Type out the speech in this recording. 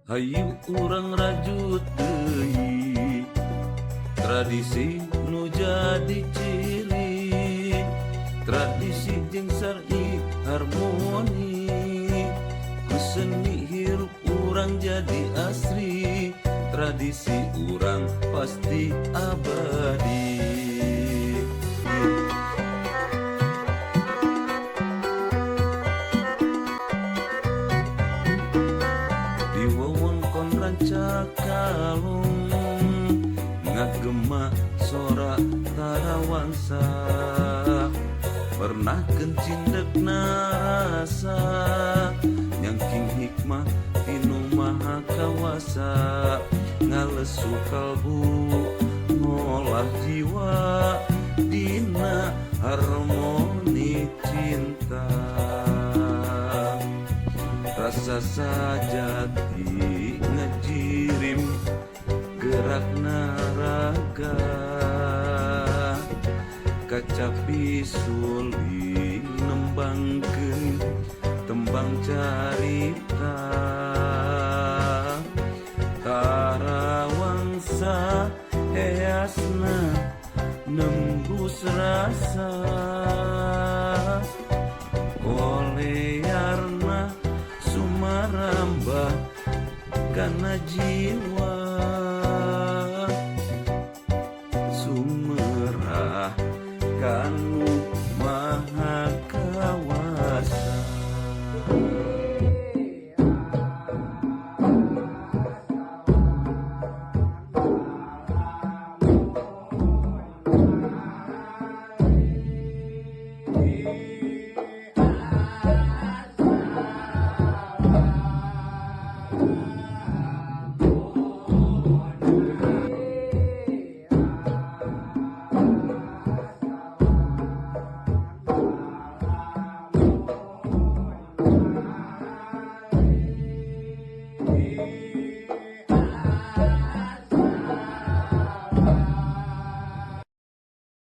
Hayu urang rajut deui tradisi nu jadi ciri, tradisi jeung syar'i harmoni, ku seni hirup urang jadi asri, tradisi urang pasti abadi. Di wewengkon Rancakalong ngagema sora tarawangsa, pernah cindek narasa nyangking hikmah ti Nu Maha Kawasa, ngalesu kalbu ngolah jiwa dina harmoni cinta, rasa sajati ngajirim gerak naraga, kacapi suling nembangkeun tembang carita, tarawangsa heasna nembus rasa, kolearna sumarambah kana jiwa.